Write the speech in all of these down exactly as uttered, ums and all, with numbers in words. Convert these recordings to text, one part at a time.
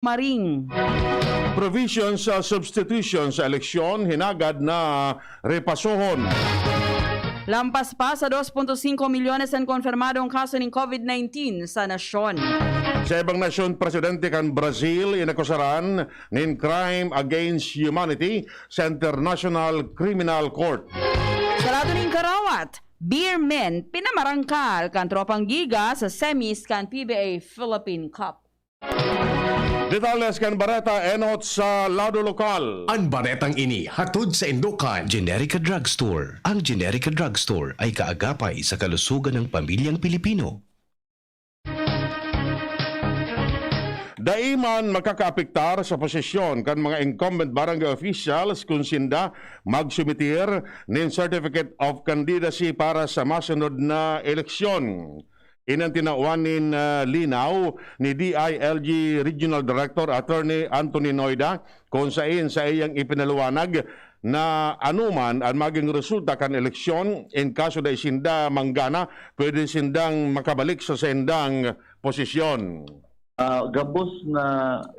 Maring. Provision sa substitution sa eleksyon hinagad na repasohon. Lampas pa sa dos punto singko milyones an konfirmadong kaso nin COVID nineteen sa nasyon. Sa ibang nasyon, presidente kan Brazil inakusaran nin crime against humanity sa International Criminal Court. Sa lado nin karawat, Beer Men pinamarangkal kan Tropang Giga sa semis kan P B A Philippine Cup. Detalles kan bareta enot sa lado lokal. An baretang ini hatod sa Indokan. Generica Drugstore. Ang Generica Drugstore ay kaagapay sa kalusugan ng pamilyang Pilipino. Dai man makakaapektar sa posisyon kan mga incumbent barangay officials kun sinda magsumitir nin Certificate of Candidacy para sa masunod na eleksyon. Ini an tinawan nin, ah, linaw ni D I L G Regional Director Attorney Anthony Noida, kun sain sa iyang ipinaliwanag na anoman an maging resulta kan eleksyon, in kaso dai sinda manggana, pwede sindang makabalik sa saindang posisyon. Ah, gabos na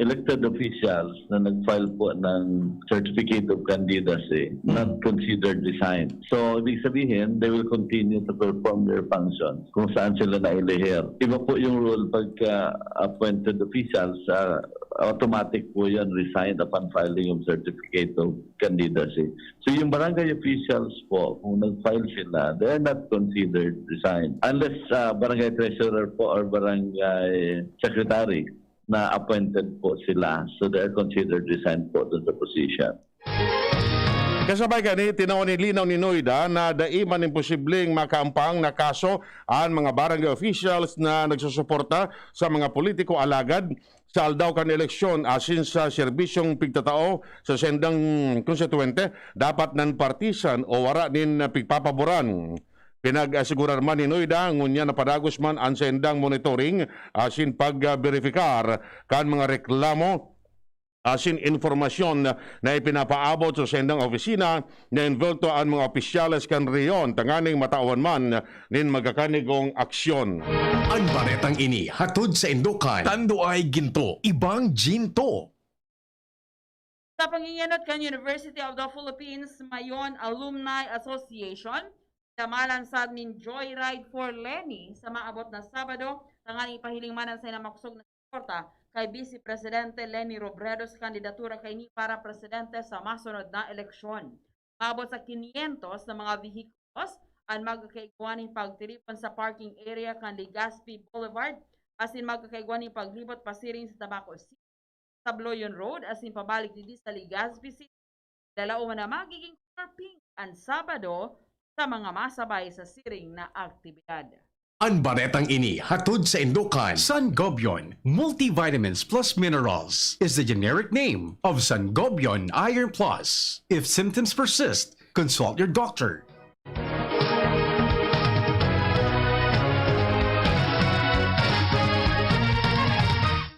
elected officials na nag-file po ng certificate of candidacy, not considered resigned. So, ibig sabihin, they will continue to perform their functions kung saan sila nailihir. Iba po yung rule pagka appointed officials, ah, automatic po yan, resigned upon filing of certificate of candidacy. So, yung barangay officials po, kung nag-file sila, they are not considered resigned. Unless, ah, barangay treasurer po or barangay secretary na appointed po sila. So, they are considered resigned po dun sa position. Kasabay kani, tinawan nin linaw ni Noida na dai man imposibleng makaampang na kaso an mga barangay officials na nagsusuporta sa mga politiko, alagad sa aldaw kan eleksyon asin sa serbisyong pigtatao sa saindang konstituyente, dapat nan partisan o wara nin pigpapaboran. Pinag-asigurar man ni Noida, ngunyan na padagos man an saindang monitoring asin pag-beripikar kan mga reklamo asin impormasyon na ipinapaabot sa saindang opisina na envolto an mga opisyales kan rehiyon tanganing matawan man nin magakanigong aksyon. An baretang ini hatod sa Indokan. Tando ay ginto, ibang ginto. Sa pangingenot kan University of the Philippines Mayon Alumni Association, pinamalan sad nin Joyride for Leni sa maabot na Sabado, tanganing ipahiling man an saindang makosog na suporta kay Vice Presidente Leni Robredo sa kandidatura kaini para presidente sa masunod na eleksyon. Maabot sa kinyentos na mga vehikulos an magkakaigwa nin pagtiripon sa parking area kan Legazpi Boulevard asin magkakaigwa nin paglibot pasiring sa Tabaco City, Sabloyan Road asin pabalik digdi sa Legazpi City. Lalaoman na magiging color pink an Sabado sa mga masabay sa siring na aktibidad. An baretang ini hatod sa Indokan. Sangobion Multivitamins Plus Minerals is the generic name of Sangobion Iron Plus. If symptoms persist, consult your doctor.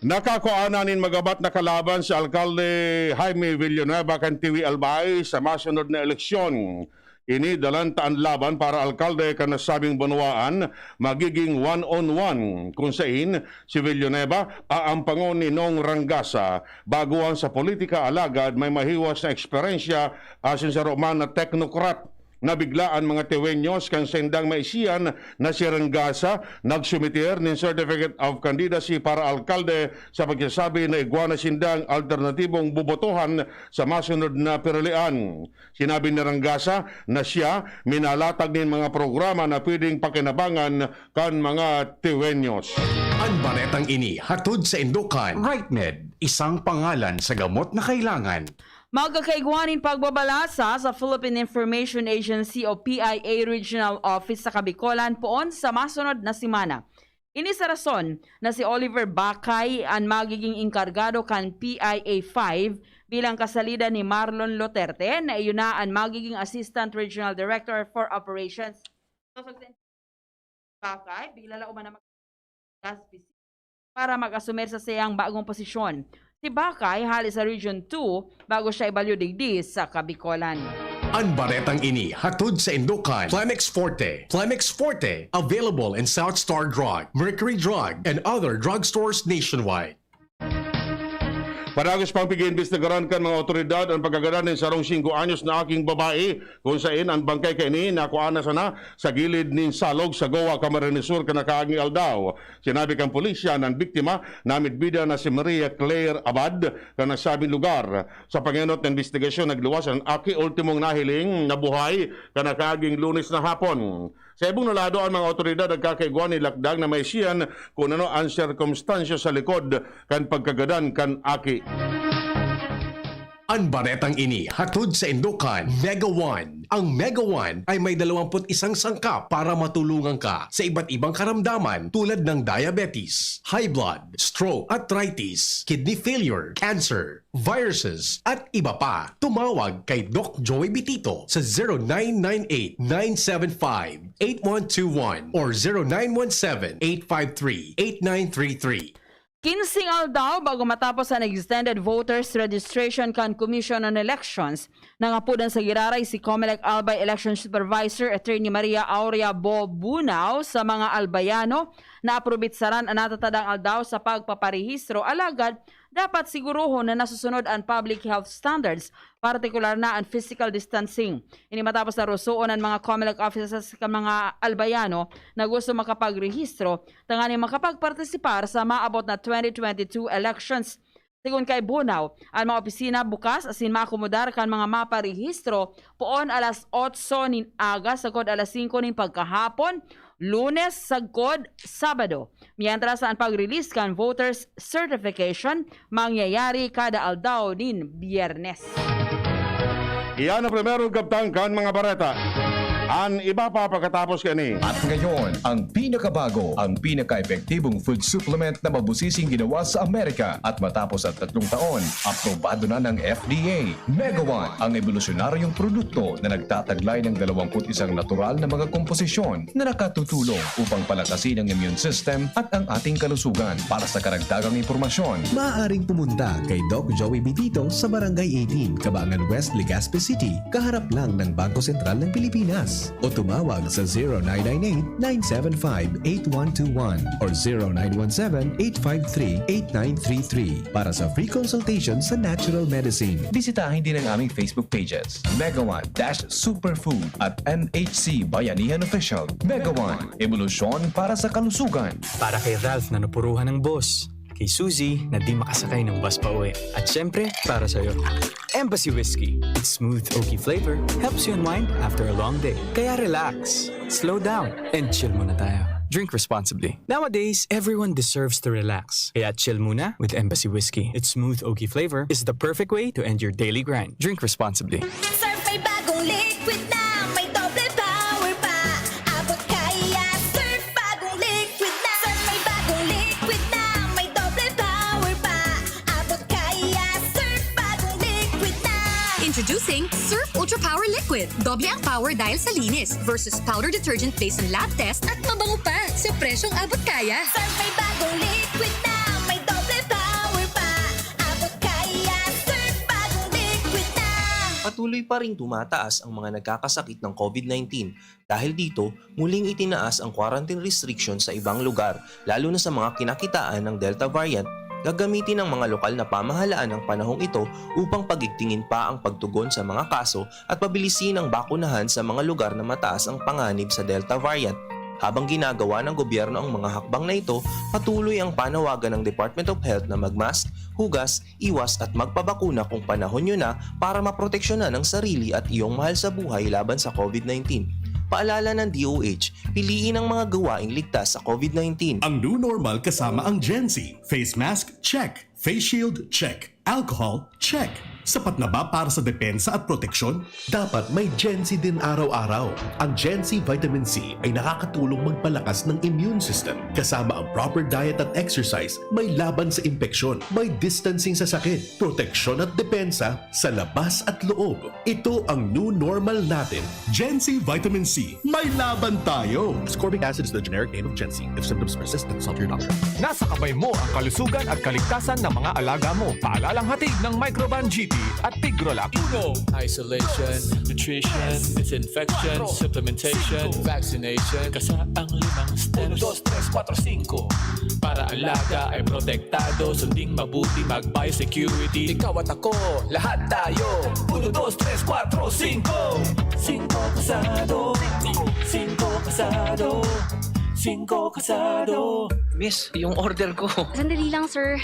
Nakakua na nin magabat na kalaban si Alkalde Jaime Villanueva kan Tiwi, Albay sa masunod na eleksyon. Ini dalan ta an laban para alkalde kan nasabing banwaan magiging one on one, kun sain si Villanueva aampangon ni Nong Rangasa, baguhan sa politika alagad may mahiwas na eksperyensya asin saro man na teknokrat. Nabigla an mga Tiwenyos kan saindang maisian na si Rangasa nagsumitir nin Certificate of Candidacy para alkalde sa pagsasabi na igwa na sindang alternatibong bobotohan sa masunod na piralian. Sinabi ni Rangasa na siya minalatag nin mga programa na pwedeng pakinabangan kan mga Tiwenyos. An baretang ini hatod sa Indokan. Rightmed, isang pangalan sa gamot na kailangan. Magkakaigwa nin pagbabalasa sa Philippine Information Agency o P I A Regional Office sa Kabikolan poon sa masunod na semana. Ini sa rason na si Oliver Bakay an magiging engkargado kan P I A five bilang kasalida ni Marlon Loterte na iyo na an magiging Assistant Regional Director for Operations. Bakay, bigla la uman na mag-, Legazpi City para mag-asumer sa saiyang bagong posisyon. Si Bakay hali sa Region two, bago siya ibalyo digdi sa Kabikolan. An baretang ini hatod sa Indokan. Plemex Forte. Plemex Forte, available in South Star Drug, Mercury Drug, and other drugstores nationwide. Padagos pang pig-iimbestigaran kan mga awtoridad an pagkagadan nin sarong singko anyos na aking babae, kun saen an bangkay kaini nakuha na sana sa gilid nin salog sa Goa, Camarines Sur, kan nakaaging aldaw. Sinabi kan pulisya na an biktima namidbida na si Maria Claire Abad kan nasabing lugar. Sa pangenot na imbestigasyon, nagluwas an aki, ultimong nahiling na buhay kan nakaaging Lunes na hapon. Sa ibong na lado, an mga awtoridad nagkakaigwa ni lakdang na maisihan kun ano an sirkumstansya sa likod kan pagkagadan kan aki. An baretang ini hatod sa Indokan, Mega One. Ang Mega One ay may dalawampu't isang sangkap para matulungan ka sa iba't ibang karamdaman tulad ng diabetes, high blood, stroke, arthritis, kidney failure, cancer, viruses, at iba pa. Tumawag kay Doc Joey Bitito sa zero nine nine eight, nine seven five, eight one two one or zero nine one seven, eight five three, eight nine three three. Kinsing aldaw bago matapos an extended voters registration kan Commission on Elections, nangapodan sa giraray si Comelec Albay Election Supervisor Attorney Maria Aurea Bo Bunao sa mga Albayano na aprobitsaran an natatadang aldaw sa pagpaparehistro, alagad dapat sigurohon na nasusunod an public health standards, partikular na an physical distancing. Ini matapos na rusoon an mga Comelec offices kan mga Albayano na gusto makapagrehistro tanganing makapagpartisipar sa maabot na twenty twenty-two elections. Segun kay Bunao, an mga opisina bukas asin maakomodar kan mga maparehistro poon alas otso nin aga sagkod alas singko nin pagkahapon, Lunes sagkod Sabado. Mientras an pag-release kan voters certification mangyayari kada aldaw nin Biyernes. Iyan ang primerong kabtang kan mga bareta. An iba pa pagkatapos kani. At ngayon, ang pinakabago, ang pinaka-epektibong food supplement na mabusising ginawa sa Amerika. At matapos ang tatlong taon, aprobado na ng F D A. Mega One, ang ebolusyonaryong produkto na nagtataglay ng dalawampu't isang natural na mga komposisyon na nakatutulong upang palakasin ang immune system at ang ating kalusugan. Para sa karagdagang impormasyon, maaaring pumunta kay Doc Joey Bitito sa Barangay eighteen, Kabangan West, Legazpi City, kaharap lang ng Bangko Sentral ng Pilipinas. O tumawag sa zero nine nine eight, nine seven five, eight one two one or zero nine one seven, eight five three, eight nine three three para sa free consultation sa natural medicine. Bisitahin din ang aming Facebook pages, Mega One dash Superfood at M H C Bayanihan Official. Mega One, ebolusyon para sa kalusugan. Para kay Ralph na napuruhan ng boss. Kay Suzy na di makasakay ng bus pa uwi. At syempre, para sa'yo. Embassy Whiskey. Its smooth, oaky flavor helps you unwind after a long day. Kaya relax, slow down, and chill muna tayo. Drink responsibly. Nowadays, everyone deserves to relax. Kaya chill muna with Embassy Whiskey. Its smooth, oaky flavor is the perfect way to end your daily grind. Drink responsibly. Surf may bagong liquid na, may doble power pa. Abot kaya, Surf bagong liquid na. Surf may bagong liquid na, may doble power pa. Abot kaya, Surf bagong liquid na. Introducing Surf Ultra Power Liquid. Doble ang power dahil sa linis versus powder detergent based on lab test at mabango pa sa presyong abot kaya. Surf may bagong liquid na, may doble power pa. Abot kaya, Surf bagong liquid na. Patuloy pa ring tumataas ang mga nagkakasakit ng COVID nineteen. Dahil dito, muling itinaas ang quarantine restriction sa ibang lugar, lalo na sa mga kinakitaan ng Delta variant. Gagamitin ng mga lokal na pamahalaan ang panahong ito upang pagigtingin pa ang pagtugon sa mga kaso at pabilisin ang bakunahan sa mga lugar na mataas ang panganib sa Delta variant. Habang ginagawa ng gobyerno ang mga hakbang na ito, patuloy ang panawagan ng Department of Health na magmask, hugas, iwas at magpabakuna kung panahon nyo na para maproteksyonan ang sarili at iyong mahal sa buhay laban sa COVID nineteen. Paalala ng D O H, piliin ang mga gawaing ligtas sa COVID nineteen. Ang new normal kasama ang Gen Z. Face mask, check. Face shield, check. Alcohol, check. Sapat na ba para sa depensa at proteksyon? Dapat may Gen C din araw-araw. Ang Gen C Vitamin C ay nakakatulong magpalakas ng immune system. Kasama ang proper diet at exercise, may laban sa impeksyon, may distancing sa sakit, proteksyon at depensa sa labas at loob. Ito ang new normal natin. Gen C Vitamin C, may laban tayo! Ascorbic acid is the generic name of Gen C. If symptoms persist, consult your doctor. Nasa kamay mo ang kalusugan at kaligtasan ng mga alaga mo. Paalalang hatid ng Microban G T. P at Pigrolac. Uno, isolation, nutrition, disinfection, supplementation, vaccination. Kasaang limang steps. Uno, dos, tres, kwatro, singko. Para alaga ay protektado, sunding mabuti, mag-biosecurity. Ikaw at ako, lahat tayo. Uno, dos, tres, kwatro, singko. Singko kasado. Singko kasado. Singko kasado. Miss, yung order ko. Sandali lang, sir.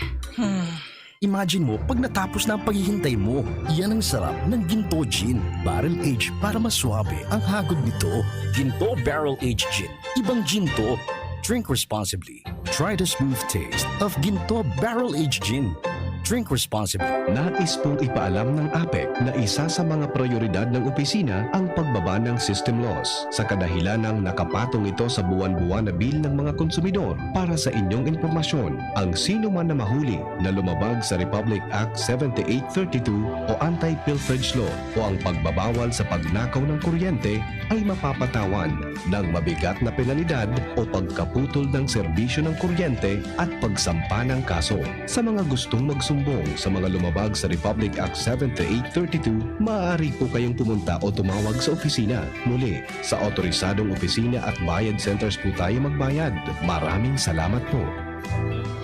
Imagine mo, pag natapos na ang paghihintay mo, yan ang sarap ng Ginto Gin. Barrel Age para mas swabe ang hagod nito. Ginto Barrel Age Gin. Ibang Ginto. Drink responsibly. Try the smooth taste of Ginto Barrel Age Gin. Drink responsibly. Nais pong ipaalam ng APEC na isa sa mga prioridad ng opisina ang pagbaba ng system loss sa kadahilan ng nakapatong ito sa buwan-buwan na bill ng mga konsumidor. Para sa inyong impormasyon, ang sino man na mahuli na lumabag sa Republic Act seventy-eight thirty-two o Anti-Pilferage Law o ang pagbabawal sa pagnakaw ng kuryente ay mapapatawan ng mabigat na penalidad o pagkaputol ng serbisyo ng kuryente at pagsampa ng kaso. Sa mga gustong magsumbong sa mga lumabag sa Republic Act seventy-eight thirty-two, maaari po kayong pumunta o tumawag sa opisina. Muli, sa otorisadong opisina at bayad centers po tayo magbayad. Maraming salamat po.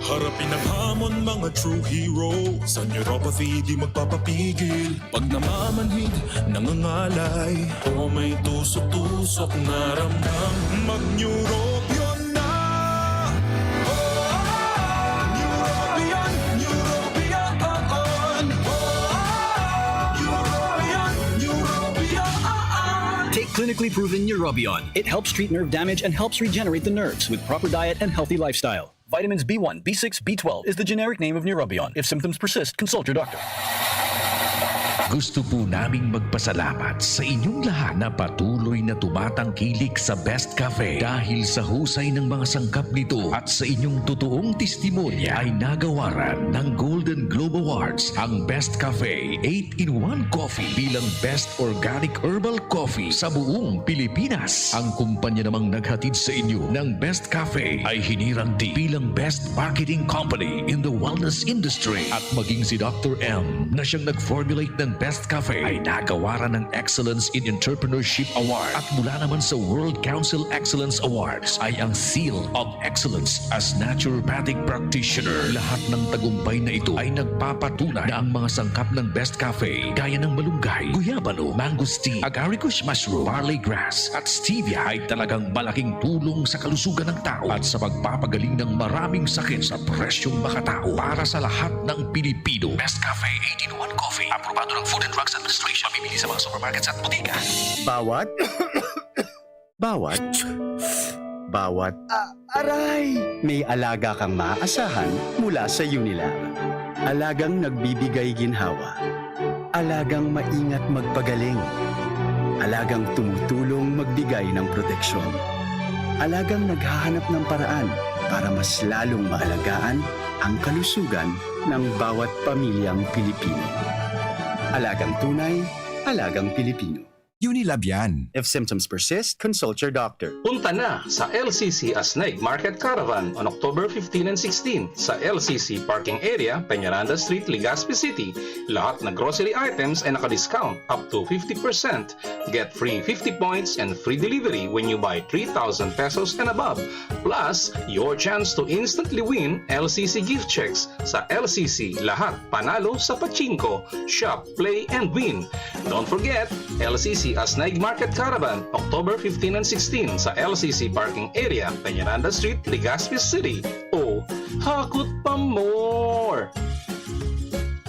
Harapin ang hamon, mga true hero. Sa neuropathy, di magpapapigil. Pag namamanhid, nangangalay, o may tusok-tusok na ramdam, mag-Neurobion na! Oh, Neurobion, Neurobion, oh, oh. Neurobion, Neurobion, oh, oh. Take clinically proven Neurobion. It helps treat nerve damage and helps regenerate the nerves with proper diet and healthy lifestyle. Vitamins B one, B six, B twelve is the generic name of Neurobion. If symptoms persist, consult your doctor. Gusto po naming magpasalamat sa inyong lahat na patuloy na tumatangkilik sa Best Cafe. Dahil sa husay ng mga sangkap nito at sa inyong totoong testimonya, ay nagawaran ng Golden Globe Awards ang Best Cafe eight-in-one Coffee bilang Best Organic Herbal Coffee sa buong Pilipinas. Ang kumpanya namang naghatid sa inyo ng Best Cafe ay hinirang din bilang Best Marketing Company in the Wellness Industry. At maging si Doctor M na siyang nag-formulate ng Best Cafe ay nagawaran ng Excellence in Entrepreneurship Award. At mula naman sa World Council Excellence Awards ay ang Seal of Excellence as Naturopathic Practitioner. Lahat ng tagumpay na ito ay nagpapatunay na ang mga sangkap ng Best Cafe, gaya ng malunggay, guyabano, mangosteen, agaricus mushroom, barley grass, at stevia, ay talagang malaking tulong sa kalusugan ng tao at sa pagpapagaling ng maraming sakit sa presyong makatao para sa lahat ng Pilipino. Best Cafe eight-in-one Coffee, aprobado ng Food and Drugs Administration, mabibili sa mga supermarkets at bodega. Bawat, bawat, bawat, ah, aray! May alaga kang maaasahan mula sa Unilag. Alagang nagbibigay ginhawa. Alagang maingat magpagaling. Alagang tumutulong magbigay ng proteksyon. Alagang naghahanap ng paraan para mas lalong maalagaan ang kalusugan ng bawat pamilyang Pilipino. Alagang tunay, alagang Pilipino. Unilab yan. If symptoms persist, consult your doctor. Punta na sa L C C Asneg Market Caravan on October fifteen and sixteen sa L C C parking area, Peñaranda Street, Legazpi City. Lahat na grocery items ay naka-discount up to fifty percent. Get free fifty points and free delivery when you buy three thousand pesos and above. Plus, your chance to instantly win L C C gift checks. Sa L C C, lahat panalo sa pachinko. Shop, play, and win. Don't forget, L C C Asneg Market Caravan, October fifteen and sixteen sa L C C parking area, Peñaranda Street, Legazpi City. O, hakot pa more!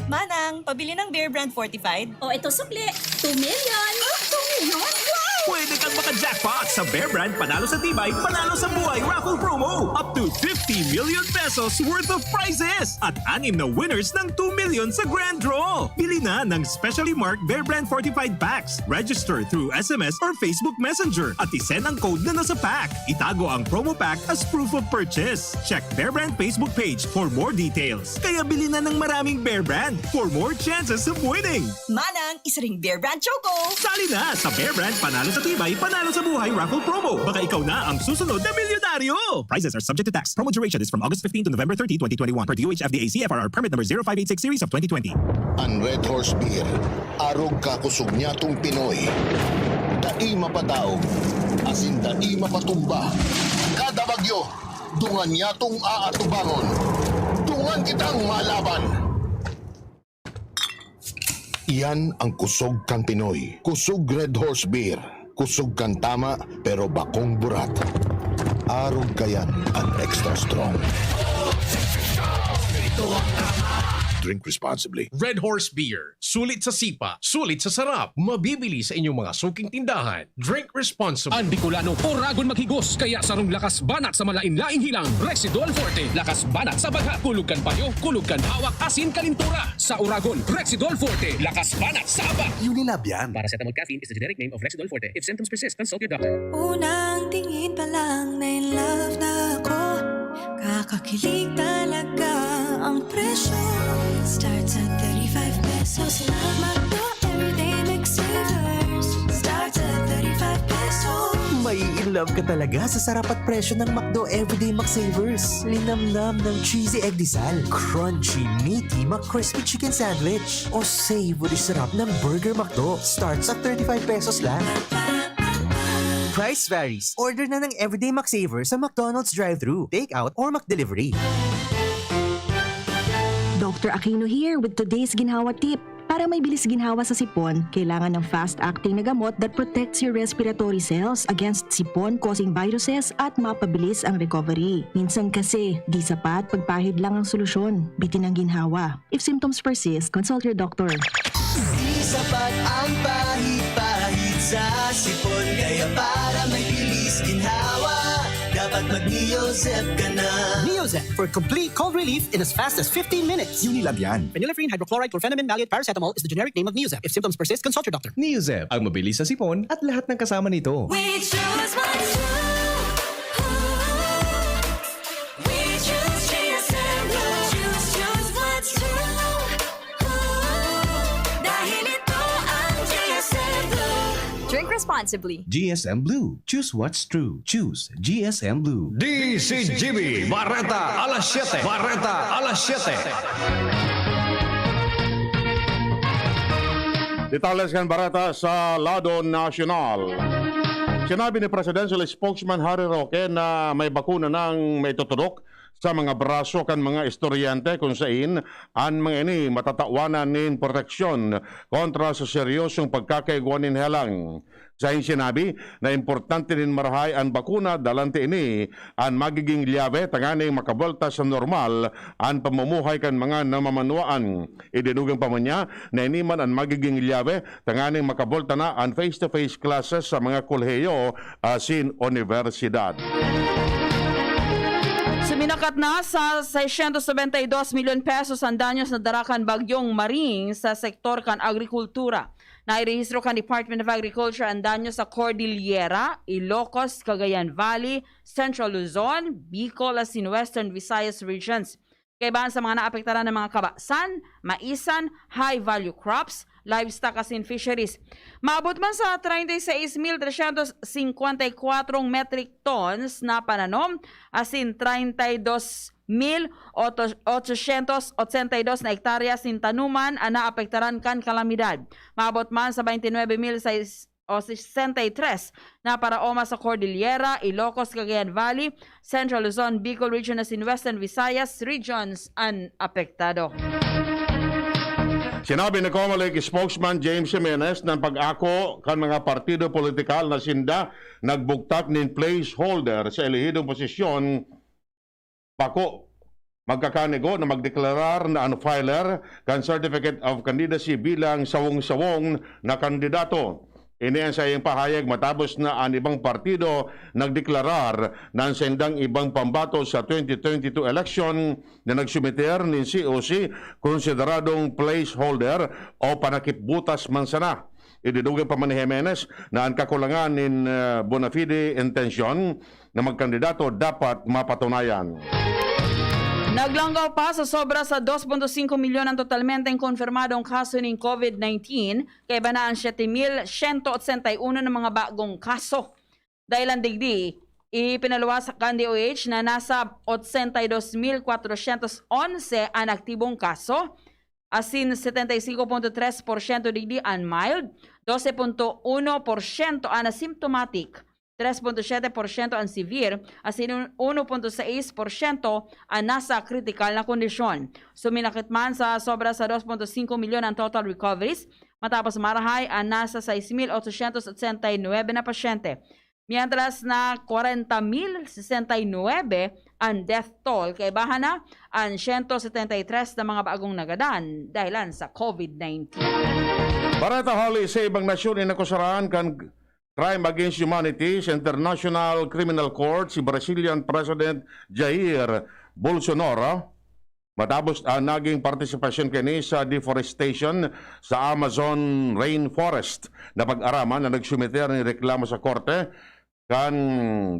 Manang, pabili ng Bear Brand Fortified. O, ito sukli. Two million! Two million? Wow! Pwede kang maka-jackpot sa Bear Brand Panalo sa Tibay, Panalo sa Buhay Raffle Promo. Up to fifty million pesos worth of prizes at anim na winners ng two million sa grand draw. Bili na ng specially marked Bear Brand Fortified Packs. Register through S M S or Facebook Messenger at isend ang code na nasa pack. Itago ang promo pack as proof of purchase. Check Bear Brand Facebook page for more details. Kaya bili na ng maraming Bear Brand for more chances of winning. Manang, isa ring Bear Brand Choco! Sali na sa Bear Brand Panalo sa Tibay, Panalo sa Buhay Raffle Promo. Baka ikaw na ang susunod na milyonaryo! Ariyo! Prices are subject to tax. Promo duration is from August fifteen to November thirty, twenty twenty-one, per D O H F D A C F R R permit number zero five eight six series of twenty twenty. An Red Horse Beer, arog ka kusog nyatong Pinoy. Dai mapadaog, asin dai mapatumba. Kada bagyo, dungan nyatong aatubangon. Dungan kitang malaban. Iyan ang kusog kan Pinoy. Kusog Red Horse Beer. Kusog kan tama, pero bakong burat. Arog kayan an extra strong. Drink responsibly. Red Horse Beer. Sulit sa sipa, sulit sa sarap. Mabibili sa inyong mga suking tindahan. Drink responsibly. An Bicolano, oragon maghigos, kaya sarong lakas banat sa malain-laing hilang, Rexidol Forte. Lakas banat sa bagha, kulog kan payo, kulog kan hawak, asin kalintura. Sa oragon, Rexidol Forte. Lakas banat sa aba. Unilab yan. Paracetamol caffeine is the generic name of Rexidol Forte. If symptoms persist, consult your doctor. Unang tingin pa lang, na in love na ako. Kakakilig talaga ang presyo. Starts at thirty-five pesos lang. McDo Everyday Mix Savers. Starts at thirty-five pesos. Mai-in love ka talaga sa sarap at presyo ng McDo Everyday McSavers. Linamnam ng cheesy egg disal, crunchy, meaty McCrispy Chicken Sandwich, o savory sarap ng Burger McDo. Starts at thirty-five pesos lang. Price varies. Order na ng Everyday McSaver sa McDonald's drive-thru, take-out, or McDelivery. Doctor Aquino here with today's ginhawa tip. Para may bilis ginhawa sa sipon, kailangan ng fast-acting na gamot that protects your respiratory cells against sipon-causing viruses at mapabilis ang recovery. Minsan kasi, di sapat pagpahid lang ang solusyon. Bitin ang ginhawa. If symptoms persist, consult your doctor. Di sapat ang pahid-pahid sa sipon, kaya para may bilis ginhawa, dapat mag-Neozep ka na. Neozep for complete cold relief in as fast as fifteen minutes. Unilab yan. Phenylephrine hydrochloride chlorphenamine maleate paracetamol is the generic name of Neozep. If symptoms persist, consult your doctor. Neozep, ang mabilis sa sipon at lahat ng kasama nito. We choose what's true. We choose G S M Blue. Choose, choose what's true. Dahil ito ang G S M Blue. Drink responsibly. G S M Blue. Choose what's true. Choose G S M Blue. D C G B, Bareta alas siyete. Bareta alas siyete. Detalles kan Bareta sa lado nasyonal. Sinabi ni Presidential Spokesman Harry Roque na may bakuna nang maitutudok sa mga braso kan mga estudyante kun sain an mga ini matatawanan nin proteksyon kontra sa seryosong pagkakaigwa nin helang. Sain sinabi na importante nin marahay an bakuna, dalanti ini an magiging lyabe tanganing makabolta sa normal an pamumuhay kan mga namamanwaan. Idinugang pa man niya na ini man an magiging lyabe tanganing makabolta na an face-to-face classes sa mga kolehiyo asin unibersidad. Suminakat na sa seiscientos noventa y dos milyon pesos ang danyos na dara kan Bagyong Maring sa sektor kan agrikultura. Nairehistro kan Department of Agriculture ang danyos sa Cordillera, Ilocos, Cagayan Valley, Central Luzon, Bicol, asin Western Visayas regions. Kaibahan sa mga naapektaran ng mga kabasan, maisan, high-value crops, livestock asin fisheries. Maabot man sa treinta y seis mil trescientos cincuenta y cuatro metric tons na pananom, asin treinta y dos mil ochocientos ochenta y dos na hektarya nin tanuman an naapektaran kan kalamidad. Maabot man sa veintinuebe mil seis o sesenta y tres na paraoma sa Cordillera, Ilocos, Cagayan Valley, Central Luzon, Bicol Region asin Western Visayas regions an apektado. Sinabi ni Comelec spokesman James Jimenez na an pag-ako kan mga partido politikal na sinda nagbugtak nin placeholder sa elehidong posisyon bako magkakanigo na magdeklarar na an filer kan Certificate of Candidacy bilang sawong-sawong na kandidato. Ini an saiyang pahayag matapos na an ibang partido nagdeklarar na an saindang ibang pambato sa twenty twenty-two election na nagsumiter nin C O C konsideradong placeholder o panakip butas man sana. Idinugay pa man ni Jimenez na an kakulangan nin, ah, bona fide intensyon na magkandidato dapat mapatunayan. Naglanggaw pa sa sobra sa dos punto singko milyon ang totalmenteng konfirmadong kaso nin COVID nineteen, kaiba na an siyete mil siyento otsenta y uno na mga bagong kaso. Dahilan digdi, Ipinaluwas kan D O H na nasa ochenta y dos mil cuatrocientos once an aktibong kaso, asin setenta y cinco punto tres por ciento digdi an mild, doce punto uno por ciento an asymptomatic, tres punto siete por ciento an severe, asin uno punto sais por ciento an nasa kritikal na kondisyon. Suminakit man sa sobra sa dos punto singko milyon an total recoveries, matapos marahay an nasa sais mil ochocientos ochenta y nuebe na pasyente. Mientras na kwarenta mil sesenta y nuebe an death toll, kaibahan na an siyento setenta y tres na mga bagong nagadan dahilan sa COVID nineteen. Bareta hali sa ibang nasyon, inakusarahan kan Crime Against Humanity sa International Criminal Court si Brazilian President Jair Bolsonaro, matapos ang naging partisipasyon kini sa deforestation sa Amazon rainforest. Napag-araman na nagsumiter nin reklamo sa korte kan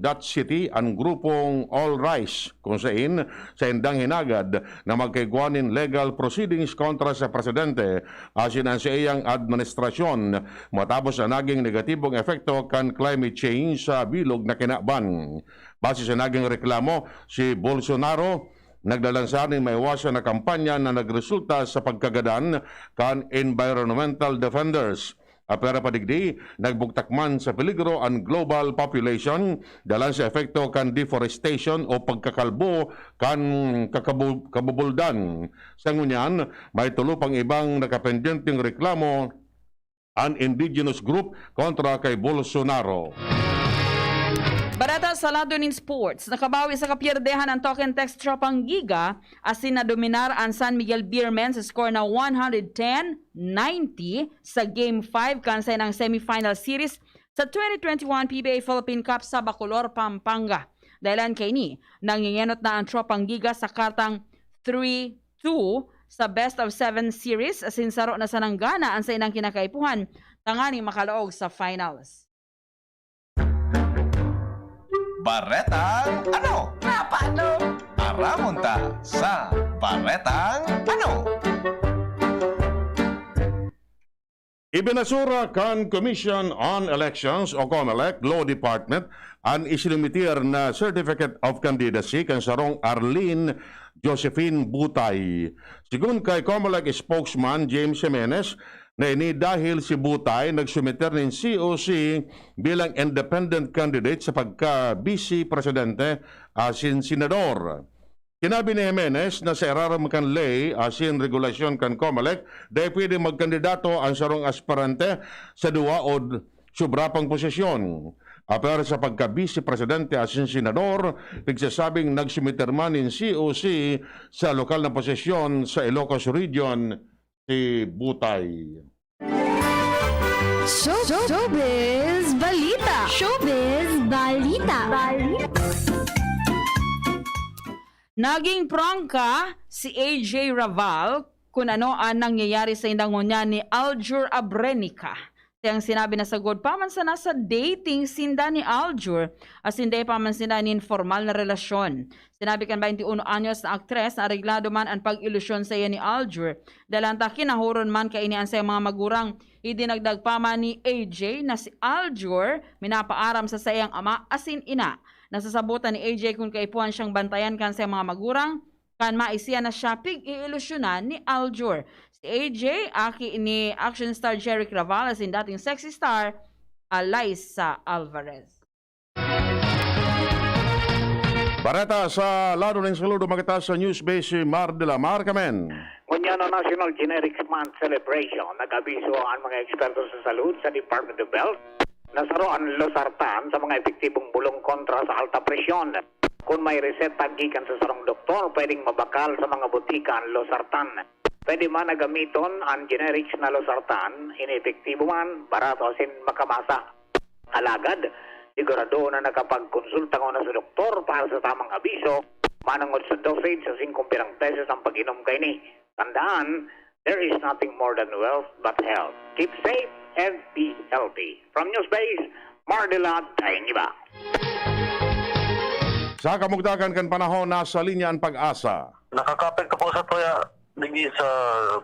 Dutch City an grupong All Rise, kung sain saindang hinagad na magkaigwa nin legal proceedings kontra sa presidente asin an saiyang administrasyon, matapos ang naging negatibong epekto kan climate change sa bilog na kinaban. Base sa naging reklamo, si Bolsonaro naglalansar nin maiwasan na kampanya na nagresulta sa pagkagadan kan environmental defenders. Apwera pa digdi, nagbugtak man sa peligro an global population dalan sa epekto kan deforestation o pagkakalbo kan kakabu-, kabubuldan. Sa ngunyan, may tulo pang ibang nakapendyenteng reklamo an indigenous group kontra kay Bolsonaro. Bareta sa lado nin sports, nakabawi sa kapyerdehan an Talk and Text Tropang Giga, asin nadominar an San Miguel Beermen sa score na one hundred ten ninety sa Game five kan sainang semifinal series sa twenty twenty-one P B A Philippine Cup sa Bacolor, Pampanga. Dahilan kaini, nangingenot na ang Tropang Giga sa kartang three two sa best of seven series, asin saro na sanang gana an saindang kinakaipuhan tanganing makalaog sa finals. Baretang ano? Napano? Aramon ta sa Baretang ano? Ibinasura kan Commission on Elections o COMELEC Law Department an isinumitir na Certificate of Candidacy kan sarong Arlene Josephine Butay. Sigon kay COMELEC spokesman James Jimenez, na ini dahil si Butay nagsumiter nin C O C bilang independent candidate sa pagka-vice presidente asin senador. Sinabi ni Jimenez na sa irarom kan ley asin regulasyon kan COMELEC, dai pwedeng magkandidato an sarong aspirante sa duwa o d-, sobra pang posisyon. Apwera sa pagka-vice presidente asin senador, pigsasabing nagsumiter man nin C O C sa lokal na posisyon sa Ilocos Region, si Butay. Show, showbiz balita. Showbiz balita. Balita. Naging prangka si A J Raval kun ano an nangyayari sa indang ngunyan ni Aljur Abrenica. Sa iyang sinabi na sagkod pa man sana sa dating sinda ni Aljur, asin dai pa man sinda nin formal na relasyon. Sinabi kan baynte uno anyos na aktres na areglado man an pag-ilusyon saiya ni Aljur. Dalan ta, kinahoron man kaini an saiyang mga magurang. Idinagdag pa man ni A J na si Aljur minapaaram sa saiyang ama asin ina. Nasasabotan ni A J kun kaipuhan siyang bantayan kan saiyang mga magurang, kan maisiya na siya pig-iilusyonan ni Aljur. Si A J, aki ni action star Jeric Raval asin dating sexy star Alyssa Alvarez. Bareta sa lado nin saludo, magkita sa News Base si Mar de la Mar, kamen. Ngunyan na National Generics Month Celebration, nag-abiso ang mga eksperto sa salud sa Department of Health na saro ang losartan sa mga epektibong bulong kontra sa alta presyon. Kung may reseta gikan sa sarong doktor, pwedeng mabakal sa mga botika ang losartan. Pwede man na gamiton ang generics na losartan, inepektibo man, barato asin makamasa. Alagad, sigurado na nakapagkonsulta ngona sa doktor para sa tamang abiso, manongod sa dosage sa singkong pirang beses ang pag-inom kaini. Tandaan, there is nothing more than wealth but health. Keep safe and be healthy. From Newsbase, Mardela Daingiba. Sa kamugtakan kan panahon, nasa linya an PAGASA. Nakakaapekto po sa tuya digdi sa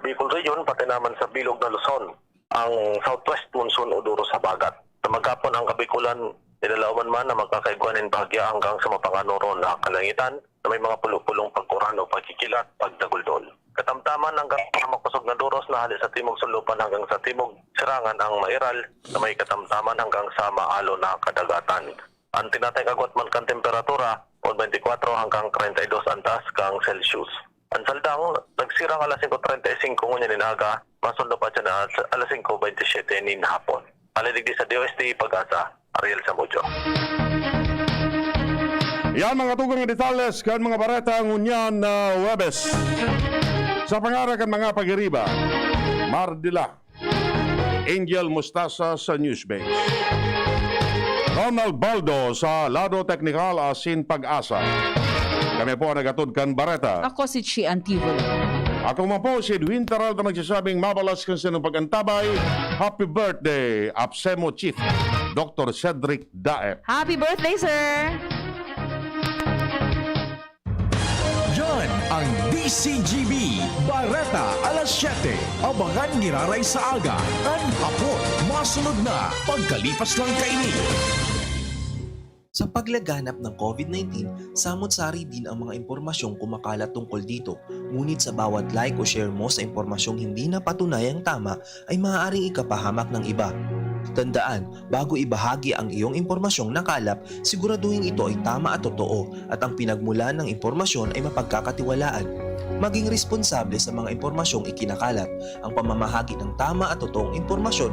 Bicol Region, pati naman sa bilog na Luzon, ang southwest monsoon o duro sa bagat. Sa maghapon, ang Kabikulan, Nilalaoman man na makakaigwa nin bahagya hanggang sa mapanganuron na kalangitan na may mga pulo-pulong pagkuran o pagkikilat, pagdaguldol. Katamtaman hanggang sa makosog na doros na hale sa timog sunlopan hanggang sa timog sirangan ang mairal na may katamtaman hanggang sa maalo na kadagatan. An tinatay-agwat man kan temperatura, on twenty-four hanggang thirty-two an taas kan Celsius. An saldang nagsirang alas singko treinta y cinco ngunyan nin aga, masunod pa siya na alas singko veintisiete nin hapon. Hale digdi sa D O S T Pag-asa, Ariel Samudio. Yan mga tugang na detalles kan mga bareta ngunyan na Huwebes. Sa pangaran kan mga pagiriba, Mardila, Angel Mustasa sa Newsbase. Ronald Baldo sa lado teknikal asin Pag-asa. Kami po ang nagatod kan bareta. Ako si Chi Antivo. Ako man po si Edwin Peralta nagsasabing mabalas kan sinong pag-antabay. Happy birthday, Apsemo Chief, Doctor Cedric Daep. Happy birthday, sir! Yan ang D C G B Bareta alas siyete. Abangan giraray sa aga, kan hapon, masunod na pagkalipas lang kaini. Sa paglaganap ng COVID nineteen, samot-sari din ang mga impormasyong kumakalat tungkol dito. Ngunit sa bawat like o share mo sa impormasyong hindi na patunayang tama, ay maaaring ikapahamak ng iba. Tandaan, bago ibahagi ang iyong impormasyong nakalap, siguraduhin ito ay tama at totoo at ang pinagmulan ng impormasyon ay mapagkakatiwalaan. Maging responsable sa mga impormasyong ikinakalat. Ang pamamahagi ng tama at totoong impormasyon